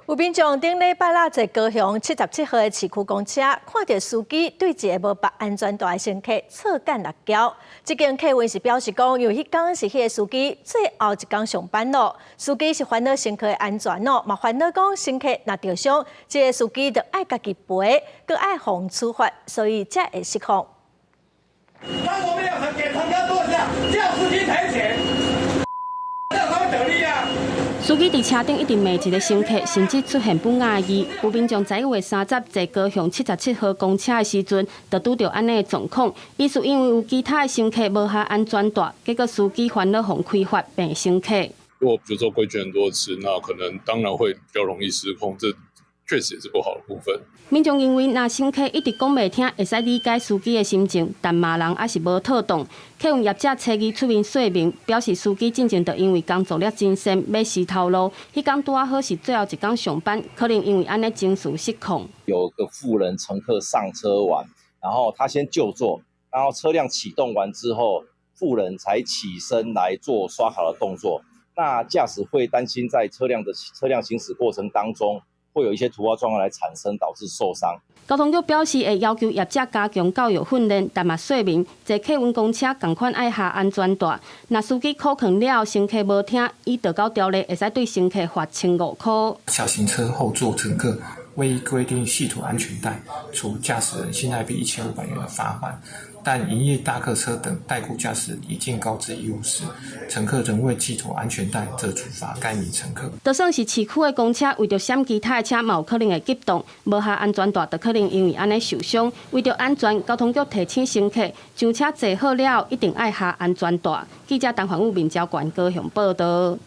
有民眾頂禮拜六坐高雄77號的市區公車，看著司機對一个無縛安全帶的乘客錯幹抐嬌。這間客運是表示講，因為彼工是彼个司機最後一工上班囉，司機是煩惱乘客的安全囉，嘛煩惱講乘客若著傷，這个司機就愛家己賠，閣愛予處罰，所以才會失控。當我們要給乘客坐下，叫司機賠錢，這他們得利啊！司機佇車頂一直罵一个乘客，甚至出現不雅語。有民眾11月30坐高雄77號公車的時陣，就拄著按呢的狀況。伊是因為有其他的乘客無繫安全帶，結果司機煩惱予開罰罵乘客。如果比如說規勸很多次，那可能當然會比較容易失控，這確實也是不好的部分。民眾認為，若乘客一直講袂聽，會使理解司機的心情，但罵人猶是無妥當。客運業者初二出面說明，表示司機進前就因為工作了真鉎，欲辭頭路，彼工拄仔好是最後一工上班，可能因為按呢情緒失控。有個婦人乘客上車完，然後他先就座，然後車輛啟動完之後，婦人才起身來做刷卡的動作。那駕駛會擔心在車輛行駛過程當中，會有一些突發狀況來產生，導致受傷。交通局表示會要求業者加強教育訓練，但嘛說明坐客運公車仝款愛繫安全帶。若司機苦勸了後，乘客無聽，依道交條例會使對乘客罰1500塊。小型車後座乘客未依規定繫妥安全帶，處駕駛人新台幣1500元的罰鍰。但營業大客車等代僱駕駛已盡告知義務時，乘客仍未繫妥安全帶，則處罰該名乘客。就算是市區的公車，為著閃其他的車，嘛有可能會激動，無繫安全帶，就可能因為按呢受傷。為著安全，交通局提醒乘客，上車坐好了後，一定愛繫安全帶。記者陳環武、面交館高雄報道。